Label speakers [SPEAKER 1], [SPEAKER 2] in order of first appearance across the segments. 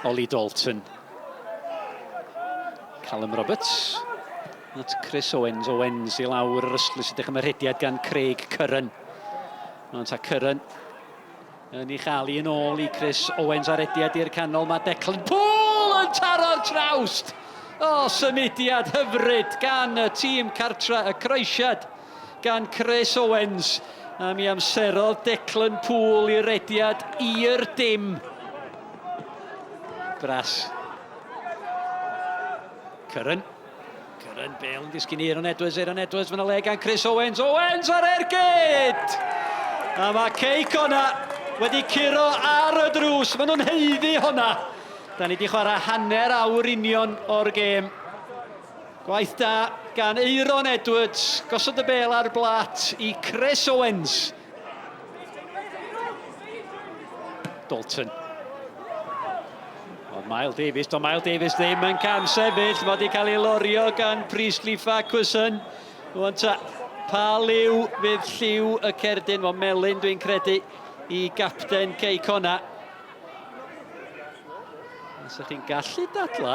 [SPEAKER 1] Ollie Dalton. Callum Roberts. At Chris Owens. Owens i lawr yr ystlys ydych am y rhediad gan Craig Curran. Ond ta Curran yn ei chael i yn ôl i Chris Owens ar rediad i'r canol. Mae Declan Poole yn taro'r trawst! O, symudiad hyfryd gan y tîm cartra, y croesiad gan Chris Owens. A mi amserodd Declan Poole i rediad i'r dim. Bras. Curran. Curran, Bale yn disgyn i Aaron Edwards, Aaron Edwards fan y le gan Chris Owens, Owens ar ergyd! A mae Cei Connah wedi curo ar y drws, maen nhw'n haeddu honna. Da ni wedi chwarae hanner awr union o'r gêm. Gwaith da gan Aaron Edwards, gosod y bel ar blat i Chris Owens. Dalton. Ond Mael Davies, do Mael Davies ddim yn cam sefyll, mae wedi cael ei lorio gan Priestley Farquharson. Rwan ta, pa liw fydd lliw y cerdyn? Wel, melyn dwi'n credu i gapten Cei Connah. Os ydych chi'n gallu dadla,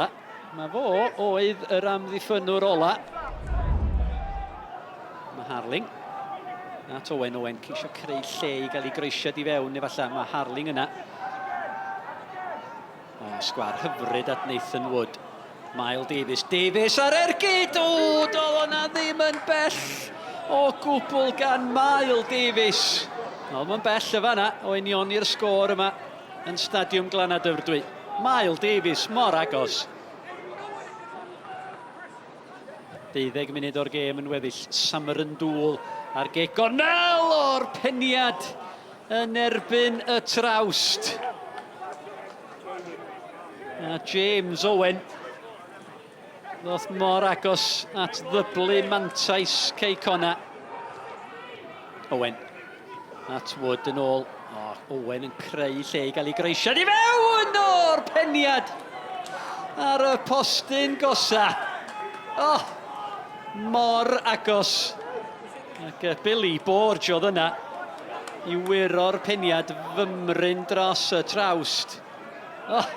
[SPEAKER 1] mae fo oedd yr amddiffynnwr ola. Mae Harling. At Owen, Owen ceisio creu lle i gael ei groesiad i fewn, efallai. Mae Harling yna. O, sgwar hyfryd at Nathan Wood. Mael Davies, Davies ar ergyd! O, doedd o'na ddim yn bell o gwbl gan Mael Davies. Oedd mae'n bell y fanna o unioni'r sgôr yma yn Stadiwm Glannau Dyfrdwy. Mael Davies mor agos. 12 munud o'r gêm yn weddill. Samryn Dŵl ar gic gornel o'r peniad yn erbyn y trawst. A James Owen ddoth mor agos at ddyblu mantais Cei Connah. Owen at Wood yn ôl. O, Owen yn creu lle i gael ei groesiad i fewn o'r peniad ar y postyn gosa. O, oh, mor agos. Ac Billy Borge oedd yna i wiro'r peniad fymryn dros y trawst. Oh.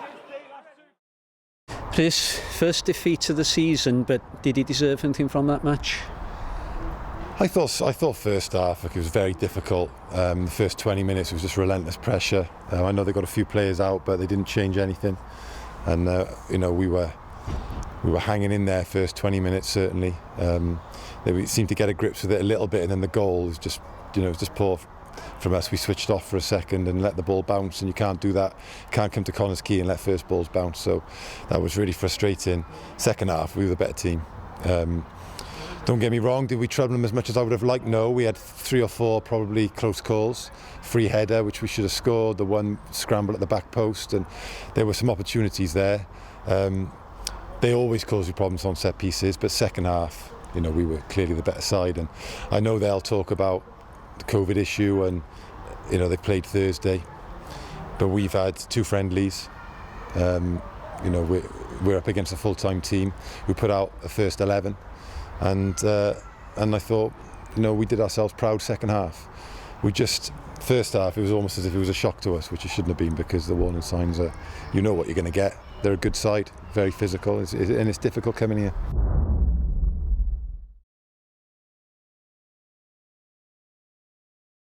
[SPEAKER 1] Rhys, first defeat of the season, but did he deserve anything from that match?
[SPEAKER 2] I thought I thought first half like, it was very difficult. Um, the first 20 minutes it was just relentless pressure. Um, I know they got a few players out, but they didn't change anything. And uh, you know we were we were hanging in there first 20 minutes certainly. Um, they seemed to get a grips with it a little bit, and then the goal was just you know it was just poor from us. We switched off for a second and let the ball bounce, and you can't do that. You can't come to Connah's Quay and let first balls bounce. So that was really frustrating. Second half, we were the better team. Um, don't get me wrong, did we trouble them as much as I would have liked? No, we had three or four probably close calls. Free header, which we should have scored, the one scramble at the back post, and there were some opportunities there. Um, they always cause you problems on set pieces, but second half, you know, we were clearly the better side. And I know they'll talk about the COVID issue and, you know, they played Thursday, but we've had two friendlies. Um, you know, we're, we're up against a full-time team who put out a first 11. And, uh, and I thought, you know, we did ourselves proud second half. We just, first half, it was almost as if it was a shock to us, which it shouldn't have been because the warning signs are, you know what you're going to get. They're a good side, very physical, it's, and it's difficult coming here.